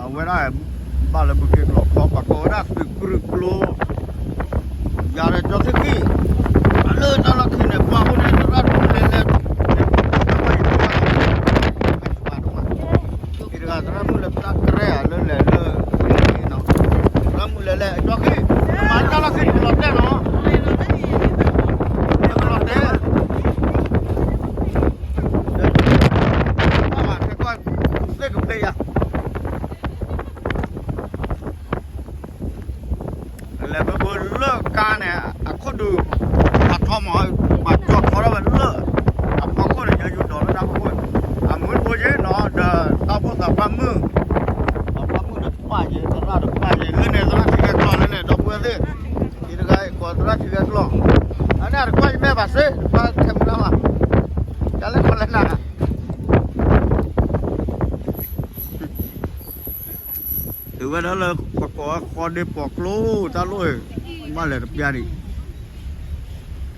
အဝဲဒၣ် ဘၣ်လၢဘုခ့ကျိာ်ခီ ပှၤကိးဝဲဒၣ်သုးကရူၢ်ကျိ ယၤဒီးကၠီသ့ၣ်ခံ လၢတၢ်လီၢ်ခံန့ၣ် ပှၤအိၣ်န့ၣ် သရၣ်တဖုလဲၤလဲၤ တဂၤသရၣ်မုၣ်လၢတၢ်ကရဲၣ်ဧါ လၢလဲၤလၢ သရၣ်မုၣ်လဲၤလဲၤ ကၠီသ့ၣ်ခံ မၤတၢ်လီၢ်ခံန့ၣ် ကလီၤတဲာ်နီၤ ကလီၤတဲာ် ဘၣ်ဘၣ်ခဲကီၢ် သ့ၣ်ကဘျ့ယၤ လဲၤမ့ၢ်ဘၣ်လၢကါန့ၣ် အခိၣ်ဒုး အထီမး ပှၤကၠီထီထီၣ်ဝဲလၢ အဖီခိၣ်န့ၣ် ယယူၤဒီးလၢတၢ်ဖီခိၣ် အမုၢ်တဘိယ့ၣ်နီၤ ဒီးတၢ်အိၣ်ဖှိၣ်သးပှၢ်မုၣ် အဖီမုၣ်ဒီးတပၣ်ယ့ၣ် သရၣ်ဒီးပၣ်ယ့ၣ် လၢန့ၣ်သရၣ်ထံဂဲၤကျီၢ်လၢန့ၣ် ဒီပုၢ်ဝဲၢ်သ့ၣ် ယတဂၤအံၤကိးသရၣ်ထံဂဲၤကျီၢ် အန့ၣ်တကွၢ်ယမဲာ်ဘၣ်စ့ၢ် ပၢ်ထဲမုၢ်လၢ်ဘၣ် တၢ်လၢကီၢ်လဲၣ်နၤ တုၤဝဲဒၣ်လၢပကိးဃီဒ့ပိာ်ကျိ တၢ်လိၣ် ဘၣ်လဲၤတပျၢ်ဒံး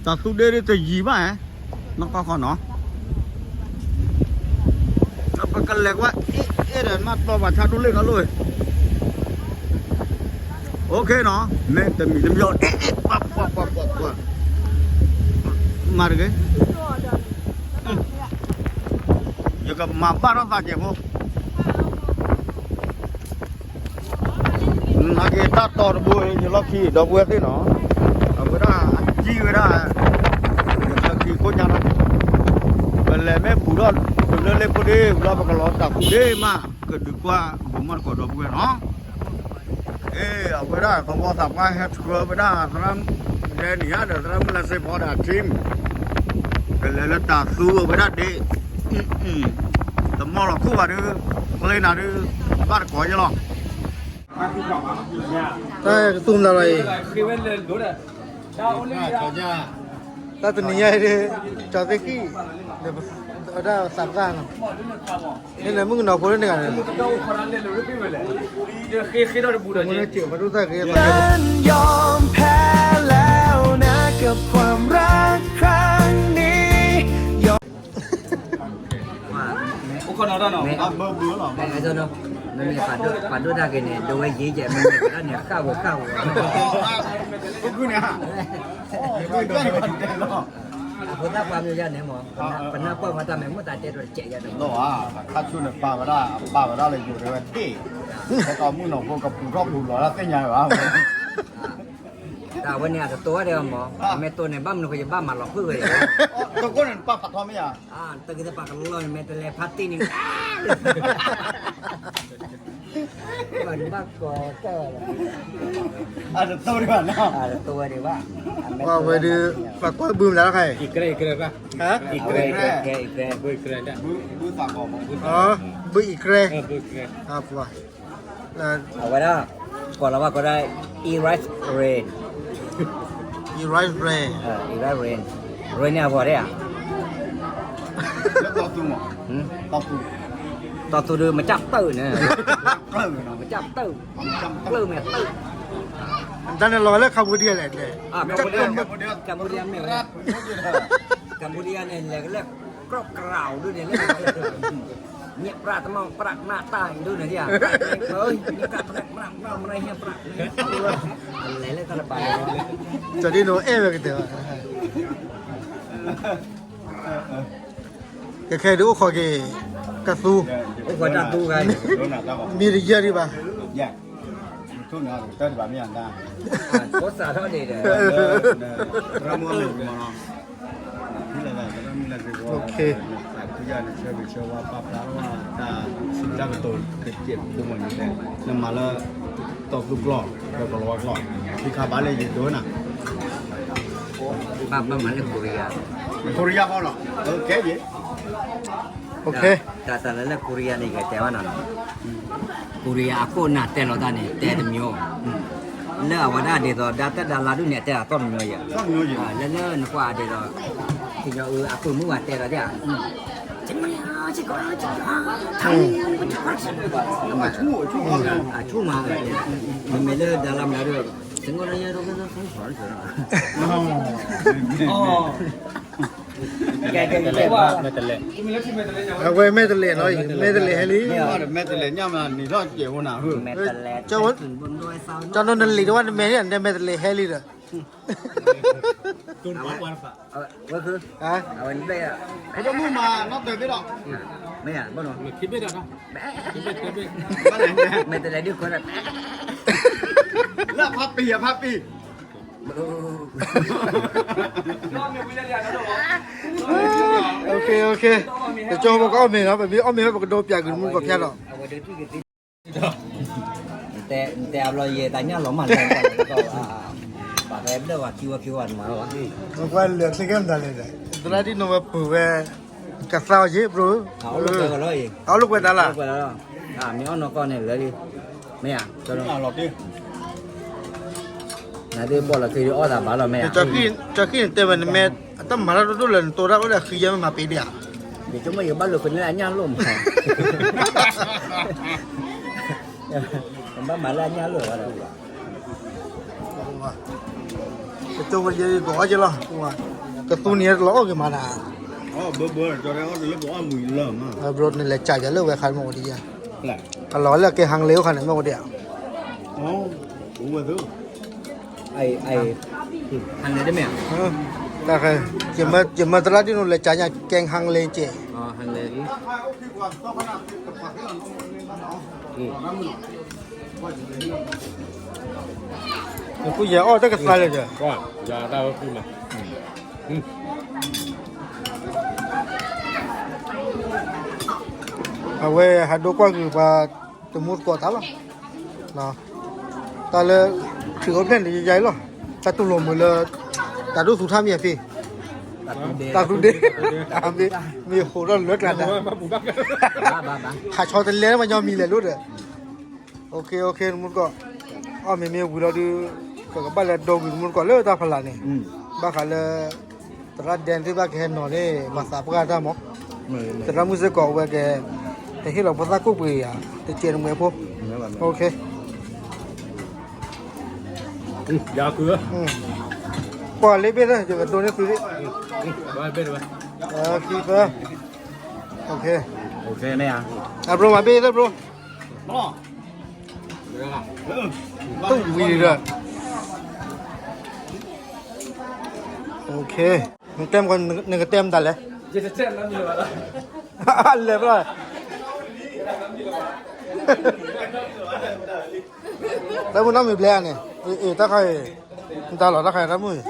တၢ်သူဒ့ဒ်တယံၤဘၣ် နီၢ်ကီၢ်ခီနီၤ ပကလဲၤကွၢ် အ့ၣ်အ့ၣ်ဒီး မ့ၢ်တီၢ်ဘၣ်ဆါဒိၣ်လ့ၣ်တၢ်လိၣ် OK နီၤ မ့ၢ်တမံၤတမံၤ အ့ၣ်အ့ၣ် ပှၤပှၤပှၤပှၤပှၤ မၤတဂ့ၤ ယကမၤဘၣ်ထီၣ်သးကဲးဖိ နာ်က့တၢ်တီတဘိ ယလီၢ်ခံ ဒီပုၢ်ဝဲၢ်သ့ၣ်နီၤ အဝဲဒၣ်အကံၣ်ဝဲဒၣ် ယလီၢ်ခံခိၣ်ညါနီၤ ပလဲၤမ့ၢ်ပူၤထီၣ် တုၤလၢလ့ၣ်ခိၣ်ဒ့ ဝံၤလီၤပကလီၤတၢ်ကူၣ်ဒ့မး ကဒုးကွၢ်ဘိးမီၢ်တကိးဒီပုၢ်ဝဲၢ်နီၤ အ့ အဝဲဒၣ်သဝီသးပှၢ်ဟဲဆှၢဝဲဒၣ် သရၣ်ဒဲနံၤဧါဒီး သရၣ်မုၢ်လၢစ့ဖီဒီးအ team ကလဲၤလၢတၢ်သူအဝဲဒၣ်ဒ့ တမီၢ်လီၤခိၣ်ဘၣ်ဒုး ပျ့နၤဒုး ဘၣ်တကိးယဲလီၤ တၢ်ကသူမတၤလီၤအံၤ တၢ်တနံၤညါအံၤဒုး ကၠီသ့ၣ်ဃံၣ် ဒီးအဝဲဒၣ်သးပှၢ်နီၤ န့ၣ်မုၣ်ကနီၤဖိလၢန့ၣ်ဂၤန့ၣ် ဃ့ဃ့ဒီးတဘူၣ်ဒီး မ့ၢ်စၢၤပှၤဒိၣ်သၣ်ဂ့ၤ ယွၤ အိၣ်ခိးနီၤတၢ်နီၤ မ့မ့ၢ်ပှၤဒိၣ်တၢ်ဂ့ၤန့ၣ် ဒိဝဲယ့ယဲၢ် မ့မ့ၢ်ပှၤဒၣ်န့ၣ် ဃၣ်ဝဲဃၣ်ဝဲ အဃိသတးပှၤမ့ၢ်ယါန့ၣ်မး ပနၢ်ပၢၢ်မၤတၢ်မ့ၢ်မ့ၢ်တၢ်တဲဒီးတစဲးယါန့ၣ် လီၤဧါ ခါဆူန့ၣ်ပာ်ဝဲဒၣ် ပာ်ဝဲဒၣ်လၢယိၤတဲဝဲထံၣ် ဟဲကီးမုၣ်နီၢ်ဖိကပူၤထီၣ်ပူၤလီၤဒၣ်သ့ၣ်ညါဘၣ် တၢ်ဝဲန့ၣ်အတတိၤဝဲဒၣ်မး မ့ၢ်တိၤန့ၣ် ဘၣ်မနုၤဃိယဘၣ်မၤလီၤဖုၣ်ဝဲ တကိးန့ၣ်ပာ်ဖးထီမ့ၢ်ဧါ တၢ်ဂ့ၢ်တပာ်ကလီၢ်န့ၣ် မ့ၢ်တလဲၤဖးတံၢ်န့ၣ် ဘၣ်ကိးတၢ် အတတိၤဒံးဘၣ်နီၤ အတတိၤဝဲဒံးဘၣ် ဝဲဒုး ပှၤကွၢ်ဘုမတၤလီၤခါအံၤ အံၤကြဲ အံၤကြဲ ဘုအံၤကြဲ ဘုအံၤကြဲ ဘုအံၤကြဲ အဝဲဒၣ် ကိးလီၤဘၣ်ကိးဒၣ် Eric Rain Eric Rain Eric Rain Rain န့ၣ်အဂီၢ်ဒၣ်ဧါ တီၢ်သူဒုးမကၢ်ပၢၢ်န့ၣ် မကၢ်ပၢၢ် ပၢၢ်မဲာ်ပၢၢ် တၢ်န့ၣ်လီၤလၢ Cambodia လဲၣ် Cambodia မ့ၢ်ဝဲ Cambodia န့ၣ် လဲၤကလၢ ကြိးကြိးဒိၣ်န့ၣ်လၢ ညက်ပြၢ်တမံၤပြၢ်မးတၢ်ဒိၣ်န့ၣ်ဒၣ် ညက်ပြၢ်ပြၢ်ပြၢ်ပြၢ်ဟ့ၣ်ပြၢ် လဲၤလၢတၢ်တဘၣ် ကၠီဒ်နိအဲၣ်ဝဲကတၢၢ်ဘၣ် ကခဲဒုးအိၣ်ခိးက့ၤ ကသူ အိၣ်ခိးတၢ်သူဂၤ မ့ၢ်တယၢၢ်ဒံးဘၣ် ထိၣ်နၤတၢ်တဘၣ်မ့ၢ်အတၢ် ကိးစးထီၣ်န့ၣ်ဒီး သရၣ်မုၣ်အမ့ၢ်မနီၤ သရၣ်မုၣ်လၢ သးခုယၤန့ၣ် ဆၢဂ့ၤဆၢဝါပာ်ဖျါထီၣ်ဘၣ်တၢ်စံးတၢ်ကတိၤတစဲးဖိမ့ၢ်န့ၣ် နမၤလၢ တီၢ်သူကျိာ် ဒီးကလီၤဝါကျိာ် ခံခါဘၣ်လၢယဒိနၤ ဘၣ်ဘၣ်မၤလၢ Korea Korea ဃီနီၤ ကဲယ့ တၢ်တၢ်လၢလၢ Korea န့ၣ် ယကတဲဘၣ်နီၤ Korea အခိၣ်နၢ်တဲလီၤတၢ်န့ၣ် တဲတမံၤ လၢအဝဲဒၣ်ဒ်သိး ဒါတက်ဒါလာဒုးန့ၣ် အတဲအသီၣ်တမံၤယဲၢ် လၢလၢနကွၢ်ဒ်သိး ကညီအုအခိၣ်မုၣ်ဝဲတဲလီၤတၢ် အဆူၣ်မး မ့မ့ၢ်လၢဒါလာမနုၤဒီး စငိၣ်လၢယဲဒိးကဲသိးဆူၣ်ဆူၣ် မဲာ်တလဲၣ်, မဲာ်တလဲၣ်, အဝဲမဲာ်တလဲၣ်နီၤ, မဲာ်တလဲၣ်ဟဲလံ, မဲာ်တလဲၣ်ညါမး နံၤထီၣ်စဲးဖိနၤ, ကၠီနီၤ နလံၤတဝၣ် နမဲာ်န့ၣ် နမဲာ်တလဲၣ်ဟဲလံဒီး, ဟါ, မ့ၢ်ဧါ, ဘၣ်နီၤ, မဲာ်တလဲၣ်ဒ်ခွဲး, လၢဖါပံၤအဖါပံၤ တကၠိဖိကအီၣ်မ့ၤနီၤ, ပမ့ၢ်အီၣ်မ့ၤဝဲ ပကဒိပၠးကွံာ်မူကီၢ်ဖၠါဒီး, တဲအဘျီယဲ တၢ်ညၣ်လီၤမၢ်လၢ, ပှၤဟဲဘျၢၣ်ဝဲခံဝဲခံဝဲမၤလီၤ, ပှၤလၢာ်ချ့ကဲမတၤလဲၣ်, သရၣ်ဒ်နိဝဲပှၤဝဲ, ကသါအီၤယ့ၣ် bro, အီၣ်လိာ်ကွဲတၢ်လၢ, မ့ၢ်အီၣ်နီၢ်ကီၢ်န့ၣ်လၢလံ, မ့ၢ်ဧါ, နသ့ၣ်ဘီၣ်လီၤသ့အီၣ်သးဘၣ်လီၤ မ့ၢ်ဧါ, ကၠီခံန့ၣ်တဲဝဲ နမ့ၢ်အတၢ်မၤတၢ်ဒိၣ်ဒိၣ်လၢ နတိၤတၢ်အိၣ်လၢအဃံယဲၢ်မ့ၢ်မၤပ့ၤဒံးဧါ, ယဆိကမိၣ်ယကဘၣ်လိာ်ကွဲန့ၢ်အညၣ်လိၣ်မး, နဘၣ်မၤလၢအညၣ်လိၣ်ဝဲဒီး ကတိၤဝဲယဲကီးအီၣ်က့ၤလီၤ, ကသူန့ၣ်တလီၤအီၣ်က့ၤမးနၤ, ဘျီန့ၣ်လဲၤကၠးယၤလၢဝဲခါမ့ၢ်အိၣ်ဒံးယဲ, အလီၤလၢကဲဟင်လ့အိၣ်ခါန့ၣ်မ့ၢ်အိၣ်ဒံးဧါ, တၢ်ဃဲ, ယမ့ၢ်သရၣ်ဒ်နိလဲၤကၠးညါကဲဟင်လ့က့ၤ, ယဃုယဲအီၣ်တၢ်ကသါလၢာ်ဒီး, အဝဲဟးဒိကွၢ်က့ၤပှၤတမူသကိးတၢ်လီၤ, တၢ်လၢ, ခရံာ်အိၣ်ဖျဲၣ်န့ၣ်ယယါအံၤလီၤ, တၢ်တူၢ်လိာ်မုာ်လၢ, တၢ်ဒိၣ်သူထၣ်မ့ၢ်အဖ့, တၢ်သူဒ့, မ့ၢ်ဟိးထီၣ်လၢကျါတၢ်, ဟးဆီတလဲပှၤညီမံၤလဲၣ်လိၣ်ဒီး OK OK တမူတကိး, အီၣ်မ့ၤမ့ၢ်ဝံၤလီၤဒုး, ပကဘၣ်လဲၤဒိကွံာ်တမူတကိးလၢတၢ်ဖးလာ်န့ၣ်, ဘၣ်ဃးလၢ, သရၣ်ဒဲသ့ၣ်ဘၣ်ကဟဲနီၤန့ၣ် မၤသးပှၢ်တၢ်မး, သရၣ်မုၣ်စ့ၢ်ကီးအဝဲကဲ, တဟ့ၣ်လီၤဖိသၣ်ကိၣ်ပှ့ၤယၤ, တကဲးတမှဲၤဖိ, OK, ပှၤလ့ဘ့ၣ်သၢ ယကဒိးန့ၢ်သု, ခံသၢ, OK, အဘျိမၤဘ့ၣ်သၢဘျိ တဝံၤဒီး, နတဲမ, နကတဲမတၤလဲၣ်, လဲၤဘၣ်, တၢ်မုၢ်နီၢ်မံၤဘျဲဧါန့ၣ်, အ့ၣ် တၢ်ခါအံၤ, နတၢ်လီၤတၢ်ခါအံၤတၢ်မုၢ်,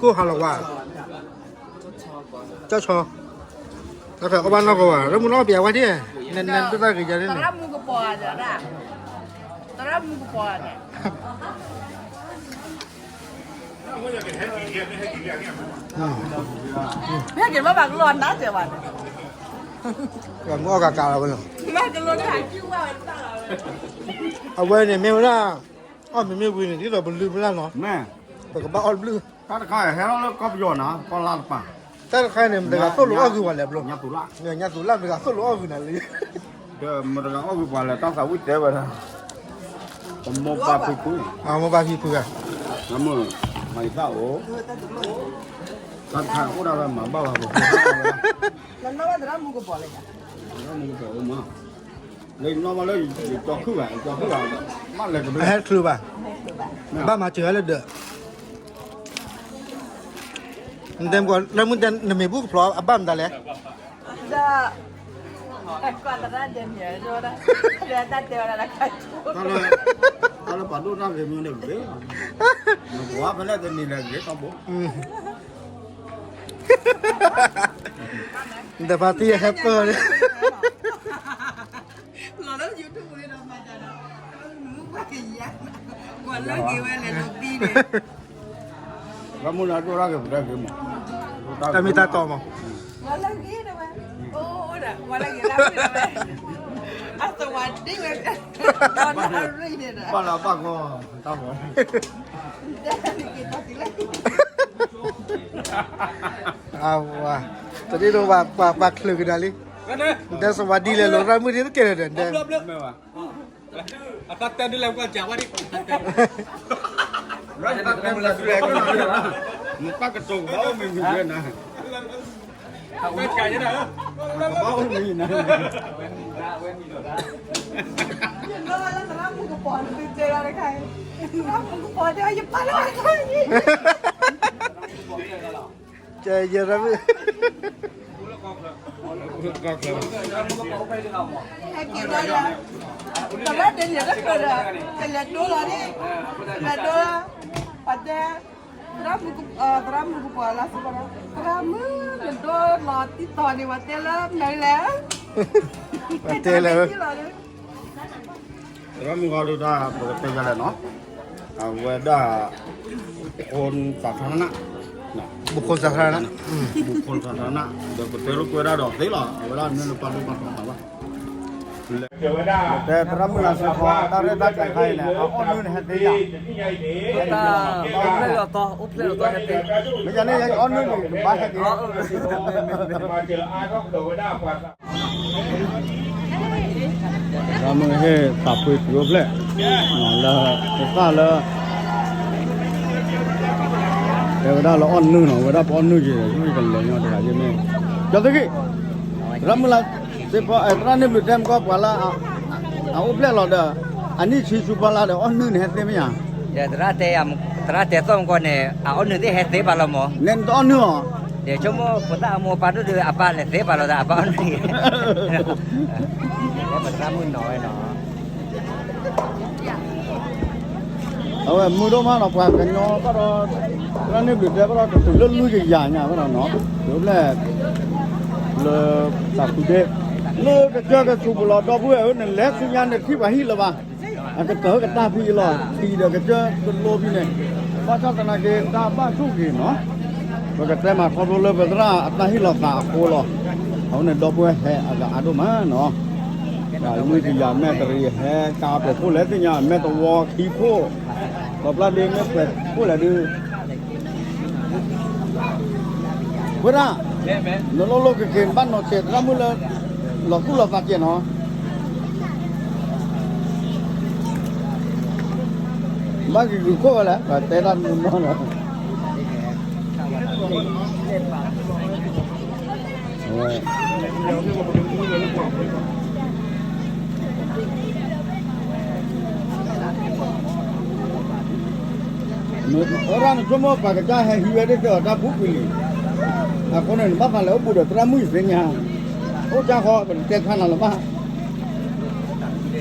ကိၢ်ဟးလီၤဝါ ကၠီၣ်ဆီ, တၢ်ခါအီၣ်ဘၣ်နီၢ်ကီၢ်ဝဲ တၢ်မုၢ်နီၢ်ပျးဝဲဒၣ်, နနတၢ်ဂ့ၤယၤန့ၣ်, သရၣ်မုၣ်ကပီၤဧါ, သရၣ်မုၣ်ကပီၤဧါန့ၣ် မ့ၢ်က့ၤဘၣ်ဘၣ်ကလီနၤတဲဘၣ်န့ၣ်, မ့ၢ်အီၣ်ကကးလီၤဝဲလီၤ, မ့ၢ်ကလီနၤကံၣ်ဝဲတၢ်လီၤ, အဝဲန့ၣ်မ့ၢ်ဝဲဒၣ်, အီၣ်မ့ၤမ့ၢ်ဝံၤန့ၣ် ဒ်သိးပလုၢ်ပလၢ်နီၤ, ပကဘၣ်အီၣ်တဘျုး, တၢ်တခါဟဲထီၣ်လၢကီၢ်ပယီၤနီၤ ကီၢ်လါတပၤ, တၢ်တခါန့ၣ် မတၤဂၤသိၣ်လိအီၣ်ဂုၤပှၤလဲၣ်ဘျီ, ညါသူလၢမတၤဂၤသိၣ်လိအီၣ်ဂုၤနၤလံ ဒီးမတၤဂၤအီၣ်ဂုၤပှၤလဲၣ် တၢ်သးဝံၣ်တဲဝဲဒၣ်, ပမိၢ်ပၢ်ဖံဖု, မိၢ်ပၢ်ဖံဖုဧါ, မ့ၢ်, မၤယသၣ်အိၣ်, တၢ်တခါအိၣ်ဒၣ်ဝဲမၤဘၣ်ဝဲ, လၢနီၢ်မ့ၢ်တအိၣ်မး, လၢနီၢ်မးလၢယကီၢ်ခုၣ်ဘၣ်, ယကီၢ်ခုၣ်ဘၣ်, ဘၣ်လဲၤကဘၣ်, ဟဲချုးဘၣ်, ဘၣ်မၤစၢၤလၢဒၢး, နတဲမ, လၢမုၢ်နမ့ၢ်ဘူၣ်ကဖျီအဘၣ်မတၤလဲၣ်, ဒီး, တၢ်လၢ, တၢ်လၢပှၤဒိၣ်တၢ်ဂ့ၤမ့ၢ်န့ၣ်ဂ့ၤ, နကွၢ်ဖဲလဲၣ်တနံၤလဲၣ်ဂ့ၤတၢ်ဘိ, နတဖါတံၢ်ဟဲပၢၢ်န့ၣ် လီၤလၢ YouTube ပူၤဒီးမၤတၢ်ဒီး, မူပှၤကယၤ, ပှၤလၢဂ့ၤဝဲလဲၤလိာ်သံန့ၣ်, လၢမုၢ်လၢဒိၣ်တၢ်ဂ့ၤပူၤတၢ်ဂ့ၤမး, တၢ်မ့ၢ်တၢ်တီမး, ပှၤလၢဂ့ၤတဝဲ, အိၣ်ဒီး ပှၤလၢဂ့ၤတဝဲ, အသဝးဒ့ဝဲ, ဘၣ်လၢဘၣ်ဂီၢ်, တၢ်ဂီၢ် အဝၤ, တဒ်သိးပှၤချၢကဒါလံ, ဒဲစဝၤဒ်လဲၣ် လိာ်ရၢ်မုၢ်ဒ်တကဲလၢာ်ဒီး, အတၢ်တဲဒ်လဲၣ်ပှၤကဝဲဒ်, တၢ်ကတိၤဘၣ်မုၢ်မုၢ်နၤ, ဘၣ်အိၣ်မံၤနၤ ယနီၢ်လၢသရၣ်မုၣ်ကပီၤတဘျုးတဲလီၤတခါအံၤ, သရၣ်မုၣ်ကပီၤတဲ ယပာ်လီၤတခါအံၤ, ကဲယရမုၣ်, ဟဲက့ၤဝဲလၢ, သရၣ်တဲန့ၣ်လၢကြၢးဒီး, ကလဲၤဒိလီၤန့ၣ်, လဲၤဒိလီၤ, ပှၤတဲ သရၣ်မုၣ်က, သရၣ်မုၣ်ကပီၤလၢစ့ၢ်ကီး, သရၣ်မုၣ် နဒိလီၤတံၢ်တီၤန့ၣ် ပှၤတဲလၢမနုၤလဲၣ်, ပှၤတဲလၢ, သရၣ်မုၣ်ဂီၤဒုတၢ် ပကတဲယၤလဲၣ်နီၤ, အဝဲဒၣ် คนสาธารณะ, บุคคลสาธารณะ, บุคคลสาธารณะ ဒီးပတဲလိာ်ကွဲဒၣ်ဒီးသ့လီၤ, အဝဲဒၣ်မ့ၢ်လၢပှၤဒိၣ်ပှၤထီၣ်ဘၣ် တဲသရၣ်မုၣ်လၢစ့ၢ်ကီး တၢ်ရဲၣ်တၢ်ကျဲၤခါအံၤန့ၣ် အအီၣ်နုၢ်န့ၣ်ဟဲသ့ယၤ, တၢ်အိၣ်ဖျဲၣ်လီၤသီ, အိၣ်ဖျဲၣ်လီၤသီဟဲသ့, မ့ၢ်ယၤန့ၣ် ယအီၣ်နုၢ်န့ၣ် ကဘၣ်ဟဲသ့, သရၣ်မုၣ်ဟ့ၣ်သးဖှ့တုၤအိၣ်ဖျဲၣ်, လၢ ပသၣ်လၢ တဲဝဲဒၣ်လၢအီၣ်နုၢ်နီၤ, ဝဲဒၣ်ပအီၣ်နုၢ်က့ၤ ကလဲၤညီတဂၤယမ့ၢ်, ကၠီသ့ၣ်ဂ့ၢ်, သရၣ်မုၣ်လၢ, သရၣ်န့ၣ်ဘျုးတဲမကီၢ်ပှၤလၢ, အအိၣ်ဖျဲၣ်လီၤဒီး, အနံၣ်ဆံဆူပှၢ်လၢ်ဒီး အီၣ်နုၢ်န့ၣ်ဟဲသ့မ့ၢ်ဧါ, ဒီးသရၣ်တဲ, သရၣ်တဲသီၣ်မကီၢ်န့ၣ် အအီၣ်နုၢ်သ့ၣ်ဟဲသ့ပာ်လီၤမး, နဲနတအီၣ်နုၢ်အီၤ, ဒီးဆိကမိၣ်ဖိသၣ်အမိၢ်ပၢ်ဒိၣ်ဒုး အပၢ်လဲၤသ့ပာ်လီၤသး အပၢ်အီၣ်နုၢ်အံၤ, သရၣ်မုၣ်နီၤဝဲနီၤ အဝဲမုာ်ဒိၣ်မးနီၤ, ပှၤကညီဘၣ်ဒီး, သရၣ်န့ၣ်ဘျုးတဲဘၣ်ဒီး ကတုၤလၢလွံၢ်ကယၤညါဘၣ်ဒီးနီၤ, ဒိဖျဲၣ်, လၢ, တၢ်သူဒ့, လၢကစၢၢ်ကဆူးပူၤလီၤ ဒီပုၢ်ဝဲၢ်ဧၢ, နလဲၤဆူညါနထံၣ်ပှၤဟံၣ်လၢၤဘၣ်, အကတၢၢ်ကတၢၢ်ဖဲအံၤလီၤ, ထံဒီးကစၢၢ်ကလိဖဲန့ၣ်, ဘၣ်ဆၣ်သနာ်က့ တၢ်ဘၣ်ဆိၣ်ဂ့ၤနီၤ, ပကတဲမၤခီဖျိလၢပသရၣ်အတၢ်ဟ့ၣ်လီၤသးအဃိလီၤ, အဃိန့ၣ် ဒီပုၢ်ဝဲၢ်ဟဲအဂၤအါဒိၣ်မးနီၤ လွံၢ်ကယၤမဲာ်တရံးဟဲကါပှဲၤခိၣ်လဲၣ်သ့ၣ်ညါ မဲာ်တဝီခံခိၣ်, ဒီးပျၢ်ဒ့မဲာ်ပှဲၤခိၣ်လဲၣ်ဒုး, ဝဲဒၣ်, နလိၣ်လိၣ်ကက့ၤ နဘၣ်နီၤစဲးသရၣ်မုၣ်လၢ, လီၤသူၣ်လီၤသးစဲးနီၤ, ဘၣ်က့ၤဂုာ်ခိၣ်ဝဲလဲၣ် ပှၤတဲတၢ်မုၢ်နီၤလီၤ အဝဲဒၣ်နဆိကမိၣ်ပှၤကစၢ်ဟဲဟံးဝဲဒၣ်က့ၤအီၤတၢ်ပူၤကွံာ်လံ, အဃိန့ၣ် နဘၣ်သးလဲၤအိၣ်ဘူးဒီးသရၣ်မုၣ်ယသ့ၣ်ညါ, အိၣ်ကၢ်ဃီ ပတတဲခါနၤလၢၤဘၣ်,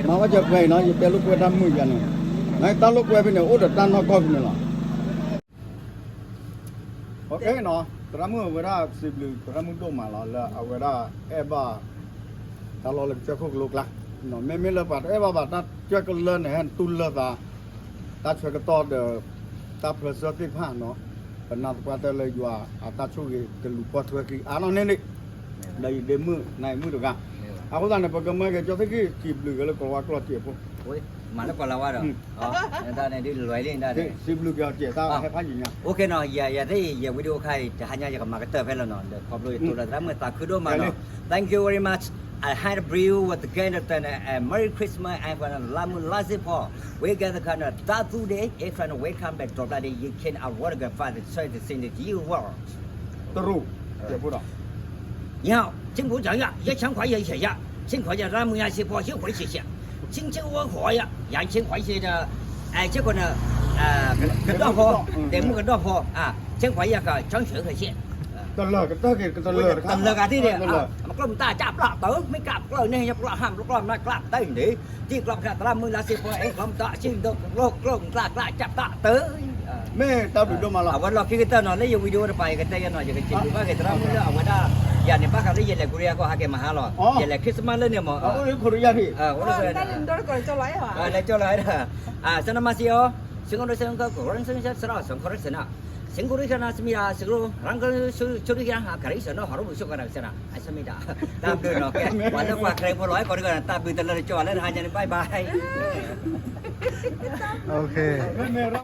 မၤဝဲစၢၤပှဲၤအံၤနီၤ ယတဲလိာ်ကွဲတၢ်မုာ်ယၤန့ၣ်, နတၢ်လိာ်ကွဲဖဲန့ၣ် အိၣ်ဒီးတၢ်နီၢ်ကီၢ်ဖဲန့ၣ်လီၤ. သရၣ်မုၣ်ဝဲဒၣ်စံးဘျုး သရၣ်မုၣ်ဒိၣ်မးလီၤ လၢအဝဲဒၣ်အဲၣ်ဘၣ် တၢ်လီၢ်လၢကစၢၢ်ခိၣ်ကလိကျါ, မ့မ့ၢ်လၢပှၤတအဲၣ်ဘၣ်ဘၣ်တၢ်ကစၢၢ်ကလိန့ၣ် ဟဲတူၢ်လၢသး တၢ်ဆၢကတီၢ်ဒီး တၢ်ဖျါဆၢသ့ၣ်တဖၣ်နီၤ, ပနာ်သပှၢ်တၢၢ်လၢယွၤအတၢ်ဆိၣ်ဂ့ၤကလူၤပိာ်ထွဲက့ၤအါနီၢ်န့ၣ်န့ၣ်, ဒီးယဒ့မုၣ်နၤယမုၣ်တဂၤ, အဃိသတးန့ၣ် ပကမၢက့ၤကၠီသ့ၣ်ဂ့ၢ် စံးဘျုးက့ၤလၢကီၢ်ဝါကျိာ်စ့ၢ်ဖိ မၤလၢကီၢ်လၢဝါဒီး, တၢ်န့ၣ်ဒ်လဲၣ်လံဒၣ်န့ၣ်, စံးဘျုးက့ၤအီၤစဲး တၢ်ဟဲဖးယံၤညါ, ယ video ခါအံၤ တဟါညါယကမၤကတၢၢ်ဖဲလီၤနီၤ ဒီးခီဖျိယတိၢ်လၢသရၣ်မုၣ်သးခုဒိၣ်မးနီၤ, thank you very much, I had a brew with the game and Merry Christmas and for the လါမုၢ်လါစ့ၢ်ဖိ, we get the kind of တၢ်သူဒ့ if trying to welcome back ဒီးဘျါဒ့ you can award the father the church the senior you world တရူး, ယ 青果涨价，也抢快也一下呀，青果也咱们也是不是回去下，青青火火呀，也青快些的，哎，结果呢，呃，个个大婆，对，木个大婆啊，青快也个涨水和些。တလၢကတၢၢ်က့ၤ ကတလၢတခါ, တလၢကတၢၢ်က့ၤ, မကျိမတၢ်ကပျၢ်တၢ်, မ့ၢ်ကပျၢ်န့ၣ် ယပျၢ်ဟၣ် မကျိမတၢ်ကပျၢ်တၢ်န့ၣ်, ဒ်ကျိဖျါသရၣ်မုၣ်လါစ့ၢ်ဖိ အဲ ကျိမတၢ် စံၣ်ဒိၣ်ကျိ ကျိမတၢ်ကပျၢ်တၢ်တၢ် မ့ၢ်တၢ်ဘျုးဒိၣ်မးလီၤ. အဝဲလီၢ်ခံကတၢၢ်နီၤ လၢယ video တပၤ ယကတဲယနီၤ ယကစံးဘျုးဘၣ်က့ၤသရၣ်မုၣ်လၢအဝဲဒၣ် ယၤန့ၣ် ဘၣ်ဃးလၢယလဲၤ Korea ကီၢ်ဟးက့ၤမဟါလီၤ, ယလဲၤ Christmas လၢန့ၣ်မး, လဲၤကၠီလီၤ, စနမၤစံးအီၤ, စကရူ စကရူ စကရူ စကရူ စကရူ ရန်ကရူ စကရူ စကရူ ဟးကရူ စကရူ ဟးကရူ စနီ ဟးရူ စကရူ စနီ အဆမံတၢ် တၢ်ဘျုးနီၤ ကဲ ပှၤလၢပှၤခရံာ်ဖိလီၤ အဲၣ်ကီးတဂၤ တၢ်ဘျုးတလၢတကၠီၤလၢတဟါညါန့ၣ် bye bye.